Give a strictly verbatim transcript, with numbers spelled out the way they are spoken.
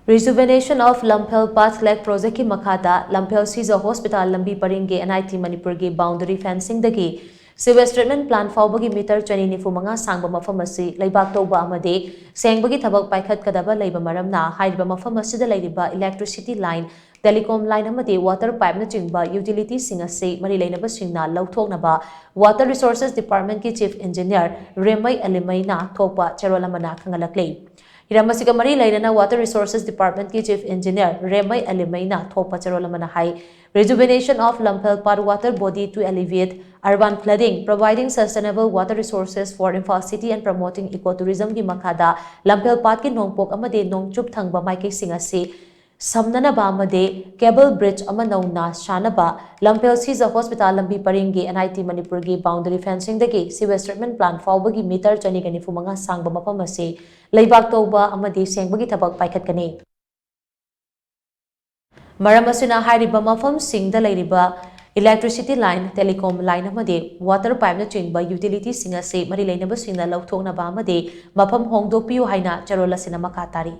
Rejuvenation of Lamphel Path Lake Project ꯀꯤ ꯃꯈꯥꯗ ꯂꯝꯐꯦꯜ ꯁꯤꯖ hospital ꯂꯝꯕꯤ ꯄꯔꯤꯡꯒꯤ N I T ꯃꯅꯤꯄꯨꯔꯒꯤ boundary fencing ꯗꯒꯤ sewage treatment plant ꯐꯥꯎꯕꯒꯤ meter ꯆꯅꯤ ꯅꯤꯐꯨ ꯃꯉꯥ ꯁꯥꯡꯕ ꯃꯐꯝ ꯑꯁꯤ ꯂꯩꯕꯥꯛ ꯇꯧꯕ ꯑꯃꯗꯤ ꯁꯦꯡꯕꯒꯤ ꯊꯕꯛ ꯄꯥꯏꯈꯠꯀꯗꯕ ꯂꯩꯕ ꯃꯔꯝꯅ ꯍꯥꯏꯔꯤꯕ ꯃꯐꯝ ꯑꯁꯤꯗ ꯂꯩꯔꯤꯕ electricity line, telecom line ꯑꯃꯗꯤ water pipe ꯅꯆꯤꯡꯕ utility ꯁꯤꯡ ꯑꯁꯤ ꯃꯔꯤ ꯂꯩꯅꯕꯁꯤꯡꯅ ꯂꯧꯊꯣꯛꯅꯕ Water Resources Department ꯀꯤ Chief Engineer ꯔꯦꯃꯩ ꯑꯂꯤꯃꯩꯅ ꯊꯣꯛꯄ ꯆꯦꯔꯣꯜ ꯑꯃꯅ ꯈꯪꯍꯜꯂꯛꯂꯤ꯫ ꯍꯤꯔꯝ ꯑꯁꯤꯒ ꯃꯔꯤ ꯂꯩꯅꯅ Water Resources Department ꯀꯤ Chief Engineer ꯔꯦꯃꯩ ꯑꯂꯤꯃꯩꯅ ꯊꯣꯛꯄ ꯆꯦꯔꯣꯜ ꯑꯃꯅ ꯍꯥꯏ, Rejuvenation of Lamphel Path water body to alleviate urban flooding, providing sustainable water resources for Imphal city and promoting ecotourism ꯒꯤ ꯃꯈꯥꯗ ꯂꯝꯐꯦꯜ ꯄꯥꯠꯀꯤ ꯅꯣꯡꯄꯣꯛ ꯑꯃꯗꯤ ꯅꯣꯡꯆꯨꯞ ꯊꯪꯕ ꯃꯥꯏꯀꯩꯁꯤꯡ ꯑꯁꯤ ꯁꯝꯅꯅꯕ ꯑꯃꯗꯤ cable bridge ꯑꯃ ꯅꯧꯅ ꯁꯥꯅꯕ ꯂꯝꯐꯦꯜ ꯁꯤꯖ ꯍꯣꯁꯄꯤꯇꯥꯜ ꯂꯝꯕꯤ ꯄꯔꯤꯡꯒꯤ N I T ꯃꯅꯤꯄꯨꯔꯒꯤ boundary fencing ꯗꯒꯤ sewage treatment plant ꯐꯥꯎꯕꯒꯤ meter ꯆꯅꯤꯒ ꯅꯤꯐꯨ ꯃꯉꯥ ꯁꯥꯡꯕ ꯃꯐꯝ ꯑꯁꯤ ꯂꯩꯕꯥꯛ ꯇꯧꯕ ꯑꯃꯗꯤ ꯁꯦꯡꯕꯒꯤ ꯊꯕꯛ ꯄꯥꯏꯈꯠꯀꯅꯤ꯫ ꯃꯔꯝ ꯑꯁꯤꯅ ꯍꯥꯏꯔꯤꯕ ꯃꯐꯝꯁꯤꯡꯗ ꯂꯩꯔꯤꯕ electricity line, telecom line ꯑꯃꯗꯤ water pipe ꯅꯆꯤꯡꯕ utility ꯁꯤꯡ ꯑꯁꯤ ꯃꯔꯤ ꯂꯩꯅꯕꯁꯤꯡꯅ ꯂꯧꯊꯣꯛꯅꯕ ꯑꯃꯗꯤ ꯃꯐꯝ ꯍꯣꯡꯗꯣꯛꯄꯤꯌꯨ ꯍꯥꯏꯅ ꯆꯦꯔꯣꯜ ꯑꯁꯤꯅ ꯃꯈꯥ ꯇꯥꯔꯤ꯫